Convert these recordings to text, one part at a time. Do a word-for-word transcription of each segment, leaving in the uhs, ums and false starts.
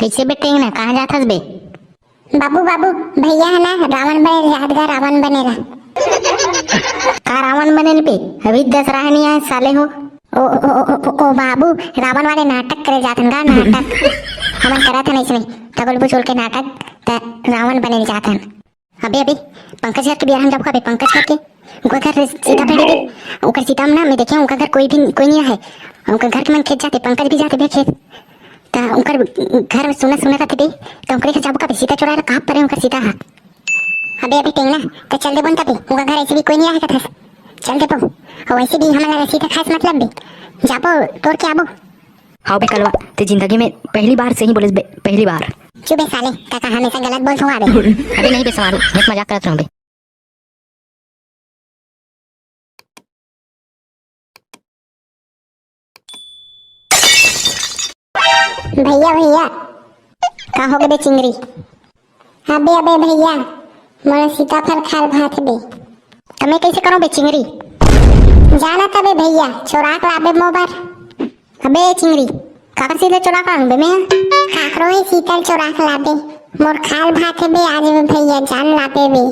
कइसे बे टेंगना, कहाँ जात हस बे? बाबू, बाबू, भैया ह ना रावण बने जात गा, रावण बने ला। का रावण बने ल बे? अभी दसरा ह नइ आय साले हो। ओ, ओ, ओ, ओ, ओ, ओ बाबू, रावण वाले नाटक करे जात हन गा, नाटक। हमन करत हन अइसने, तगुल बुचुल के नाटक, त रावण बने ल जात हन। अबे, अबे, पंकज घर के बियाह में जाबो का बे, पंकज घर के? ओकर घर सीता पहले बे, ओकर सीता में ना, मैं देखे, ओकर घर कोई भी, कोई नहीं रहे। ओकर घर के मन खेत जाथे, पंकज भी जाथे बे खेत। त ओकर घर में सुना, सुना रथे बे, त ओकरे घर जाबो का बे, सीता चोराय ला कहाँ परे ओकर सीता हा? अबे, अबे, टेंगना, त चल देबो न तबे, ओकर घर ऐसे भी कोई नहीं रहे कथस। चल देबो, अउ वैसे भी हमन ला सीता खाय से मतलब बे, जाबो, तोर के आबो। हाव बे कलवा, ते जिंदगी में पहली बार सही बोलिस बे, पहली बार। चुप बे साले, काका हमेशा गलत बोलत हूँ बे। अबे नहीं बे समारू, मैं मजाक करत रहूँ बे। भैया, भैया। का हो गे बे चिंगरी? अबे, अबे भैया, मोला सीताफल खाल भात बे। त मैं कइसे करूँ बे चिंगरी? जाना तबे भैया, चोरा के लाबे मोर बर। अबे चिंगरी, काकर सीता चोरा के लानूं बे मैं? काकरो ही सीता ल चोरा के लाबे। मोर खाल भात हे बे आज बे भैया, जान लाबे बे।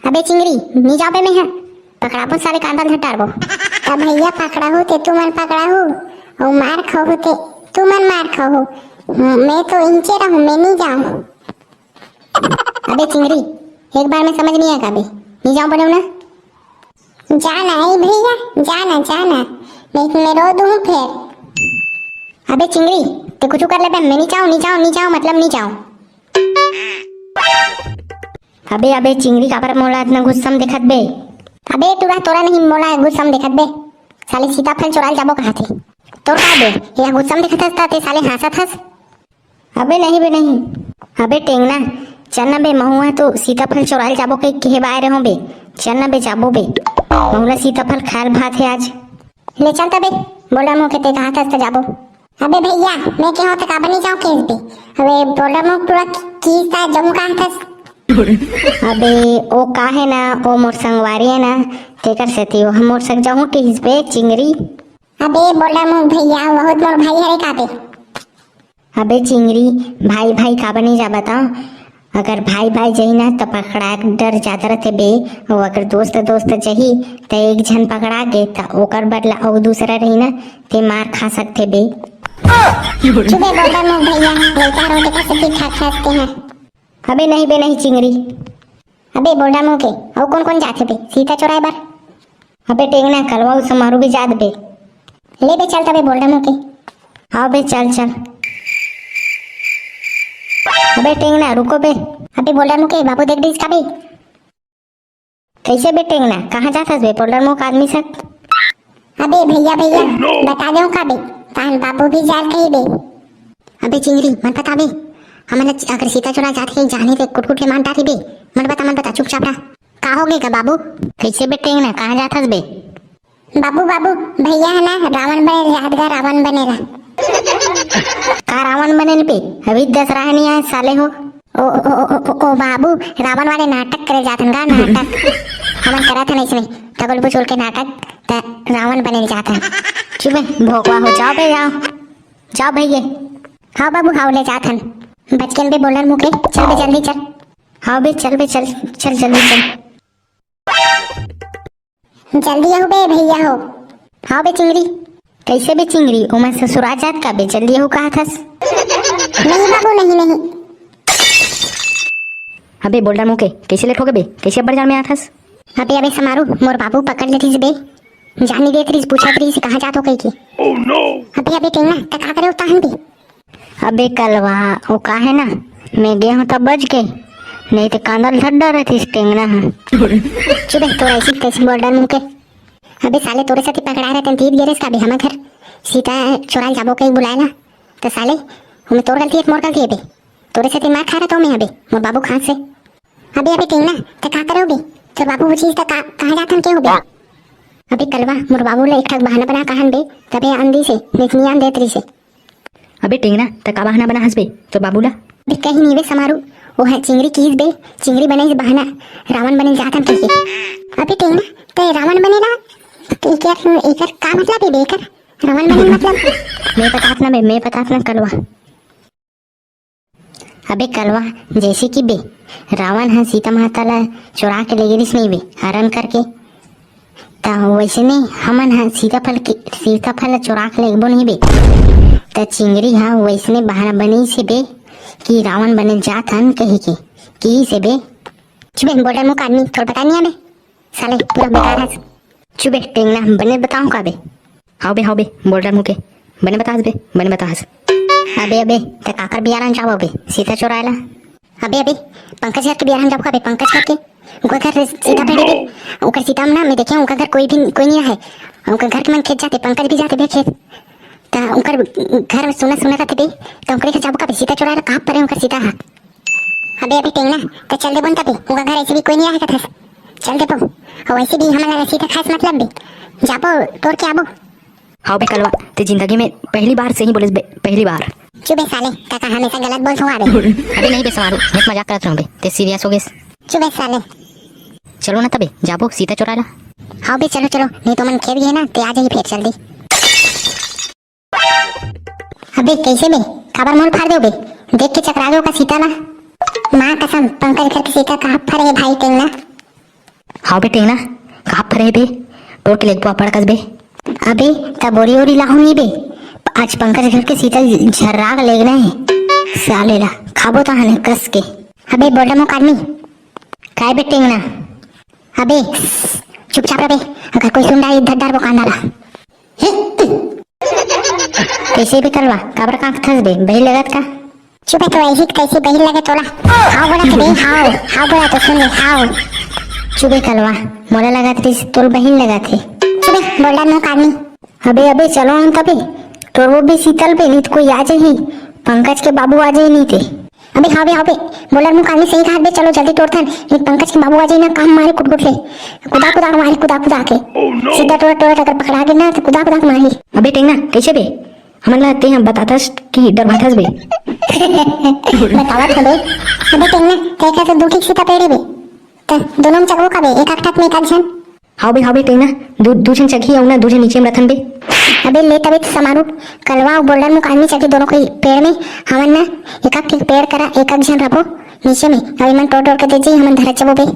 अबे चिंगरी, नी जाबे मैं ह। पकड़ाबो साले कांदा ल झटारबो। त भैया पकड़ाहू ते तुमन पकड़ाहू, अउ मार खाहू ते तुमन मार खाहू। मैं तो इंचे रहूँ, मैं नी जाऊँ। अबे चिंगरी, एक बार में समझ नहीं आएगा बे, नहीं जाऊँ बोले ना। जाना है भैया, जाना, जाना, नहीं तो मैं रो दूँ फिर। अबे चिंगरी, ते कुछ कर ले बे, मैं नहीं जाऊँ, नहीं जाऊँ, नहीं जाऊँ, मतलब नहीं जाऊँ। अबे, अबे चिंगरी, काबर मोला इतना गुस्सा में देखत बे? अबे टूरा, तोरा नहीं, मोला गुस्सा में देखत बे। साले सीताफल चोराल जाबो कहा थे। तोर का बे, या गुस्सा में देखत हस ता ते साले हाँसत हस। अबे नहीं बे नहीं। अबे टेंगना, चल ना बे, महूँ ह तो सीताफल चोराल जाबो के, कहे बाय रहूँ बे। चल ना बे, जाबो बे। महूँ ला सीताफल खायल भात हे आज। ले चल तबे, बोल्डा मुँह के, ते कहा थस त जाबो। अबे भैया, मैं कहे हों त काबर नहीं जाओ केस बे। अबे बोल्डा मुँह पूरा की-, कीस ता जम्मू कहा थस। अबे ओ का हे ना, ओ मोर संगवारी हे ना, तेकर सेती ओ मोर संग जाहूँ किहिस बे चिंगरी। अबे बोल्डा मुँह भैया, बहुत मोर भाई हरे का बे। अबे चिंगरी, भाई भाई काबर नहीं जाबत हव? अगर भाई भाई जही ना त पकड़ा के डर जादा रथे बे। अउ अगर दोस्त दोस्त जही त एक झन पकड़ा गे त ओकर बदला अउ दूसरा रही ना ते मार खा सकथे बे। चुप बे बोल्डा मुँह भैया, लइका हर होते का सती खा खा सकते हैं। अबे नहीं बे नहीं चिंगरी। अबे बोल्डा मुँह के, अउ कोन कोन जाथे बे सीता चोराय बर? अबे टेंगना, कलवा अउ समारू भी जात बे। ले बे चल तबे बोल्डा मुँह के। हाँ बे चल चल। अबे टेंगना रुको बे। अबे बोल्डा मुँह के, बाबू देख दिस का बे? कइसे बे टेंगना, कहाँ जात हस बे बोल्डा मुँह के आदमी संग? अबे भैया भैया, बता देव का बे, ताहन बाबू भी जात कही बे। अबे चिंगरी, मत बता बे। हमन ल अगर सीता चोरा जात हे, जाने ते कुटकुट ले मार डारही बे। मत बता, मत बता, चुपचाप रह। का हो गे गा बाबू? कइसे बे टेंगना, कहाँ जात हस बे? बाबू, बाबू, भैया हे ना, रावण बने जात गा, रावण बने ला। का रावण बने ल बे? अभी दसरा हे नहीं आय साले हो। ओ, ओ, ओ, ओ, ओ, ओ बाबू, रावण वाले नाटक करे जात हन गा, नाटक। हमन करत हन अइसने, तगुल बुचुल के नाटक, त रावण बने ल जात हन। चुप बे, भोकवा हो, जाव बे, जाव। जाव भैया। हाँ बाबू, हाँ ले जात हन। बच के बे बोल्डा मुँह के, चल बे जल्दी चल। हाँ बे, चल बे, चल, चल जल्दी चल। जल्दी आहू बे भैया हो। हाँ बे चिंगरी। कइसे बे चिंगरी, ओमन ससुरा जात का बे, जल्दी आहू कहा थस? नहीं बाबू, नहीं, नहीं। अबे बोल्डा मुँह के, कइसे लेट हो गे बे, कइसे अब्बड़ जाड़ में आत हस? अबे, अबे समारू, मोर बाबू पकड़ लेतिस बे, जान नहीं देत रिस, पूछत रिस कहाँ जात हो कहिके। अबे, अबे टेंगना, त का करे उताहन बे? अबे कलवा, ओ का हे ना, मैं गे हों त बच गे, नहीं त कांदा ल धर डारतिस टेंगना ह। चुप बे, तोर अइसी तइसी बोल्डा मुँह के। अबे साले, तोरे सेती पकड़ाय रहतेन त ईद गे रेस का बे हमर घर सीता चोराय ल जाबो कही बुलाय ला। त साले, ओमे तोर गलती हे कि मोर गलती हे बे? तोरे सेती मार खाय रहतेंव मैं अबे, मोर बाबू खास से। अबे, अबे टेंगना, त का करे हो बे? तोर बाबू पूछिस त का, कहाँ जात हन के हो बे? अबे कलवा, मोर बाबू ल एक ठक बहाना बना कहान बे, तभे आन दिस हे, नहीं त नहीं आन देत रिस हे। अबे टेंगना, त का बहाना बना हस बे तोर बाबू ला? अबे कहीं नहीं बे समारू, ओ ह चिंगरी किहिस बे, चिंगरी बनाइस बहाना, रावण बने जात हन कहिके। अबे टेंगना, त रावण बने ला, त एकर, एकर का मतलब हे बे एकर? रावण बने मतलब? मैं बतात ना बे, मैं बतात ना कलवा। अबे कलवा, जैसे कि बे रावण ह सीता माता ला चुरा के ले गे रिहिस नहीं बे, हरण करके, त वैसने हमन ह सीताफल के, सीताफल ला चुरा के लेगबो नहीं बे। त चिंगरी ह वैसने बहाना बनइस हे बे कि रावण बने जात हन कहि के, किहिस हे बे। चुप बे, बोल्डर मुख आदमी, तोला पता नहीं आबे। साले, पूरा बेकार हस। चुप बे, टेंगना, बने बताहूं का बे? हाव बे, हाव बे, बोल्डर मुख के। बने बताहस बे, बने बताहस। अबे, अबे, त काकर बियाह म जाबो बे? सीता चोराय ला। अबे, अबे, पंकज घर के बियाह म जाबो का बे? पंकज घर के? ओकर घर सीता पेड़े बे। ओकर सीता म ना, मैं देखे, ओकर घर कोई भी, कोई नहीं रहे। ओकर घर के मन खेत जाथे, पंकज भी जाथे बे खेत। त ओकर घर सुना सुना रथे बे, त ओकरे घर जाबो का बे? सीता चोराय ला, कहाँ परे ओकर सीता ह? अबे, अबे टेंगना, त चल देबो न तबे, ओकर घर ऐसे भी कोई नहीं आहे कथस। चल देबो, अउ वैसे भी हमन ला रसीद खास मतलब बे, जाबो तोर के आबो। हाव बे कलवा, ते जिंदगी में पहली बार सही बोलिस बे, पहली बार। चुप बे साले, काका हमेशा गलत बोलथो आबे। अबे नहीं बे समारू, मैं मजाक करत रहूं बे, ते सीरियस हो गेस। चुप बे साले। चलो ना तबे, जाबो सीता चोराय ला। हाव बे चलो चलो, नहीं तो मन खेत गए ना, ते आ जाही फिर जल्दी। अबे कैसे बे? काबर मुंह फाड़ दे बे? देख के चकरा गए ओकर सीता ला। माँ कसम, पंकज घर के सीता कहाँ फरे हे भाई टेंगना? हाव बे टेंगना, कहाँ फरे हे बे? टोर के लेगबो अपड़ कस बे। अबे त बोरी ओरी लाहू नहीं बे, आज पंकज घर के सीता झर्रा के लेगना हे। साले ला खाबो त हने कस के। अबे बोल्डर मुख आदमी। काय बे टेंगना? अबे चुपचाप रह बे, अगर कोई सुन डारी धर डारबो कांदा ला। कैसे बे कलवा, काबर कांखथस बे, बहिर लगत का? चुप बे, तो ऐसी कैसे बहिर लगे तोला? हाव बोला तो बे, हाव, हाव बोला तो सुन ले, हाव। चुप बे कलवा, मोला लगत रिहिस तोला बहिर लगत हे। चुप बे, बोल्डर मुख आदमी। अबे, अबे, चलो न तबे, टोरबो बे सीता ल बे, नहीं तो कोई आ जाही, पंकज के बाबू आ जाही नहीं ते। अबे हाँ बे, हाँ बे, बोल्डर मुख आदमी सही कहा बे, चलो जल्दी टोरथन, नहीं पंकज के बाबू आ जाही ना, काम मारे कुट कुट ले, कुदा कुदा के मारी, कुदा कुदा के। सीता टोरा टोरा अगर पकड़ा गे ना, तो कुदा कुदा के मारी। अबे टेंगना, कैसे बे? हमन ला तें बताथस कि डरवाथस बे? बतावत हो बे। अबे टेंगना, तें का तो दू ठीक सीता पेड़े बे। त दोनों में चघबो का बे, एक एक ठक में एक एक झन? हाव बे, हाव बे, तें ना दू, दू झन चघी अउ ना दू झन नीचे में रथन बे। अबे ले तबे त समारू, कलवा अउ बोल्डर मुख आदमी चघी दोनों कोई पेड़ में, हमन ना एक एक ठिक पेड़ करा एक एक झन रबो नीचे में, अउ एमन टोर टोर के दे जाही, हमन धरत जबो बे।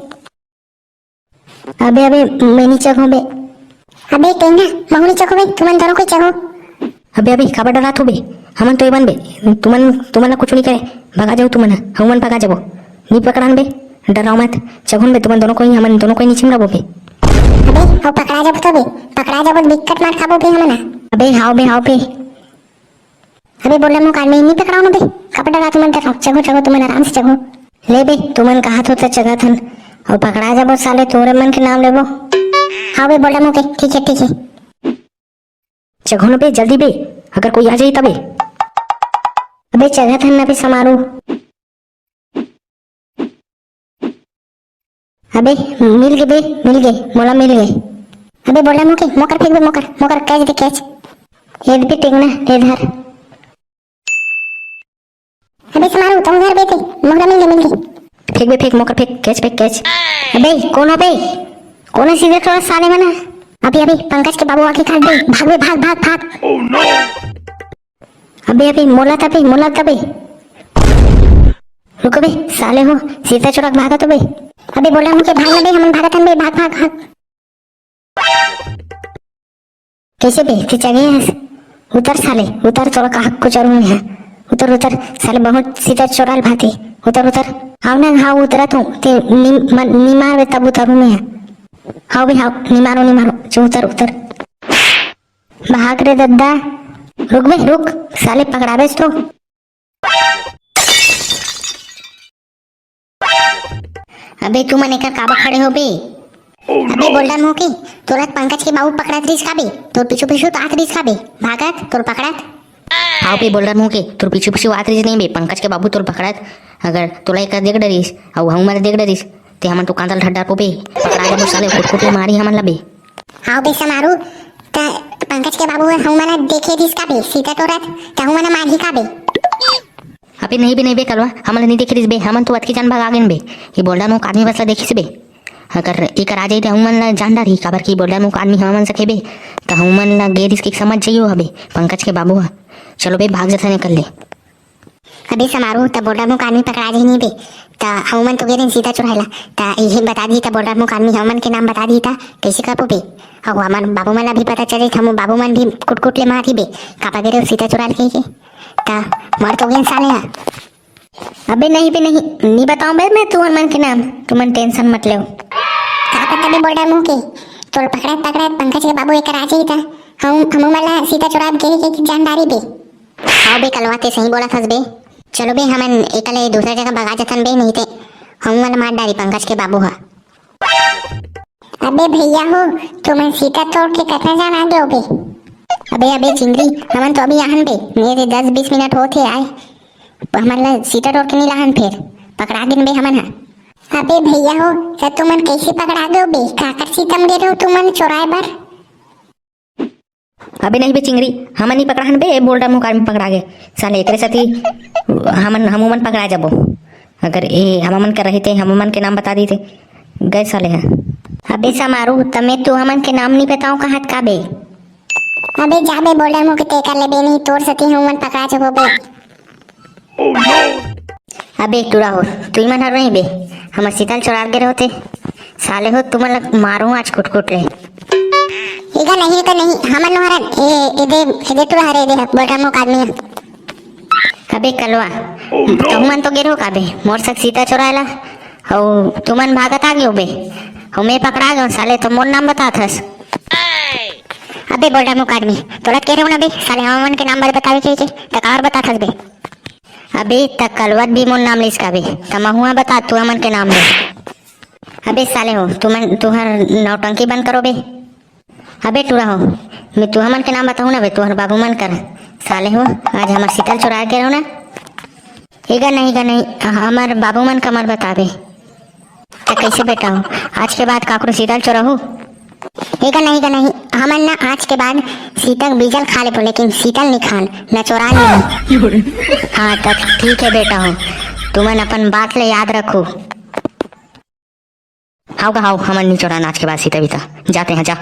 अबे, अबे, मैं नी चघों बे। अबे तें ना, महू नी चघों बे, तुमन दोनों कोई चघो। अबे, अबे, काबर डरात हो बे? हमन तो एवन बे, तुमन, तुमन ला कुछ नहीं करे, भगा जाओ तुमन, हमन भगा जाबो। नी पकड़ान बे, डराओ मत, चघोन बे, तुमन दोनों कोई, हमन दोनों कोई नीचे में रबो बे। अबे, अउ पकड़ा जाबो तो बे, पकड़ा जाबो तो बिकट मार खाबो बे हमन। अबे, हाव बे, हाव बे। अबे बोल्डर मुख आदमी, नी पकड़ाओ ना बे, काबर डरात हो तुमन, डराओ, चघो, चघो, तुमन आराम से चघो। ले बे, तुमन कहाथो त चघत हन, अउ पकड़ा जाबो साले, तोरे मन के नाम लेबो। हाव बे बोल्डर मुख के, ठीक हे, ठीक हे। चघो न बे, जल्दी बे, अगर कोई आ जाही तबे। अबे चघत हन ना बे समारू। अबे मिल गे बे, मिल गे, मोला मिल गे। अबे बोल्डर मुख के, मोकर फेंक बे, मोकर, मोकर, कैच दे, कैच। ए बे टेंगना, ए धर। अबे समारू, तुम घर बे थे, मोकरा मिल गे, मिल गे। फेंक बे, फेंक, मोकर फेंक, कैच फेंक, कैच। अबे, कोन हो बे? कोन हे सीधे थोड़ा साले मना? अबे, अबे, पंकज के बाबू आके काट दे। भाग बे, भाग, भाग, भाग। अबे, अबे, मोला तबे, मोला तबे। रुको बे, साले हो, सीता चोरा के भागत हो बे। अबे, बोल्डर मुख के भाग ना बे, हमन भागत हन बे, भाग, भाग, भाग। कैसे बे, ते चघे हस? उतर साले, उतर, तोला कहा कुचरू मैं हा। उतर, उतर, साले बहुत सीता चोराल भाते। उतर, उतर। हाव ना, हाव उतरत हूँ, ते नी, मन, नी मारबे तब उतरू मैं हा। हाव बे, हाव, नी मारो, नी मारो, जो उतर, उतर। भाग रे दद्दा। रुक बे, रुक, साले पकड़ाबेच तो। अबे तुमन एकर काबर खड़े हो बे? अबे बोल्डर मुंह के, तोला पंकज के बाबू पकड़त रहिस का बे? तोर पीछू पीछू तो आत रहिस का बे? भागत, तोर पकड़त। हाव बे बोल्डर मुंह के, तोर पीछू पीछू आत रहिस नहीं बे, पंकज के बाबू तोर पकड़त। अगर तोला एकर देख डरिस, अउ हमन ला देख डरिस, ते हमन तो कांदल ढड्डा को बे, पकड़ा जाबो साले, कुटकुटी मारी हमन ला बे। हाव बे समारू, त पंकज के बाबू ह हमन ला देखे दिस का बे, सीता तोरत, त हमन ला मारही का बे? अबे नहीं बे, नहीं बे कलवा, हमन ला नहीं देखे दिस बे, हमन तो अतकी जान भगा गेन बे। ये बोल्डर मुंह आदमी बस ला देखिस बे। अगर एकर आ जाई त हमन ला जान डारही, काबर कि बोल्डर मुंह आदमी हमन सके बे, त हमन ला गे दिस के समझ जाइयो हबे, पंकज के बाबू ह। चलो बे, भाग जथन एकर ले। अबे समारू, त बोल्डर मुख आदमी पकड़ा जही नहीं बे। त हमू मन तो गे रहेन सीता चुराए ला, त इही बता दी, त बोल्डर मुख आदमी हमू मन के नाम बता दी, त कइसे करबो बे? अउ हमन बाबू मन ला भी पता चल जाही, त हमू बाबू मन भी कुटकुट ले मारही बे, काबर गे रहे हो सीता चुराए ला कहिके। त मर तो गेन साले हा। अबे नहीं बे नहीं, नी बताऊं बे मैं तुमन मन के नाम, तुमन टेंशन मत लेव। का पता बे बोल्डर मुख के, तोर पकड़त पकड़त पंकज के बाबू एकर आ जाही त हम, हमू मन ला सीता चुराए गे हे के जान डारही बे। हाँ बे कलवा, ते सही बोलत हस बे। चलो बे, हमन एकले दूसरा जगह भगा जथन बे, नहीं ते हमू मन ला मार डारही पंकज के बाबू हा। अबे भैया हो, तुमन सीता तोड़ के कतना जान आ गे हो बे? अबे, अबे चिंगरी, हमन तो अभी आहन बे, मेरे दस बीस मिनट होत हे आए। हमन ला सीता तोड़ के नहीं लाहन, फेर पकड़ा गेन बे हमन हा। अबे भैया हो, त तुमन कैसे पकड़ा गे हो बे? काकर सीता म गे रहो तुमन चोराए बर? अबे नहीं बे चिंगरी, हमन नहीं पकड़ाहन बे, बोल्डर मुख आदमी पकड़ा गे। साले एकरे साथी हमन, हमू मन पकड़ा जाबो। अगर ए हमन के रहिते, हमन के नाम बता दीते, गए साले हा। अबे समारू, त मैं तू हमन के नाम नहीं बताऊं कहत का बे? अबे जा बे बोल्डर मुख, ते कर ले बे, नहीं तोर साथी हमन पकड़ा जाबो बे। अबे टूरा हो, तुई मन हर नहीं बे, हमर सीता ल चोराए गे रहो ते। साले हो, तुमन ला मारूं आज कुटकुट ले। एगा नहीं, एगा नहीं, हमन नो हरन, ए, ए दे, ए दे टूरा हरे, ए दे, बोल्डर मुख आदमी हा। अबे कलवा, तुमन तो गे रहो का बे, मोर संग सीता चोराए ला, अउ तुमन भागत आ गे हो बे, अउ मैं पकड़ा गेंव साले, त मोर नाम बतात हस। अबे बोल्डर मुख आदमी, तोला कहे रहेंव ना बे, साले हमन के नाम बतावे के, के, त काबर बतात हस बे? अबे त कलवा त भी मोर नाम लिस का बे, त महूं हा बतात हंव हमन के नाम बे। अबे साले हो, तुमन, तुहर नौटंकी बंद करो बे। अबे टूरा हो, मैं तुहर मन के नाम बताहूं ना बे, तुहर बाबू मन कर। साले हो, आज हमर सीता ल चोराए गे रहो ना। एगा नहीं, एगा नहीं, हमर बाबू मन कमर बताबे। त कैसे बेटा हो, आज के बाद काकरो सीता ल चोराहू? एगा नहीं, एगा नहीं, हमन ना आज के बाद सीता के बीजा ल खा लेबो, लेकिन सीता ल नहीं खान, न चोरा नहीं। हाँ, त ठीक है बेटा हो, तुमन अपन बात ले याद रखो। हाव गा हाव, हमन नहीं चोरान आज के बाद सीता बीता। जाते हैं, जा।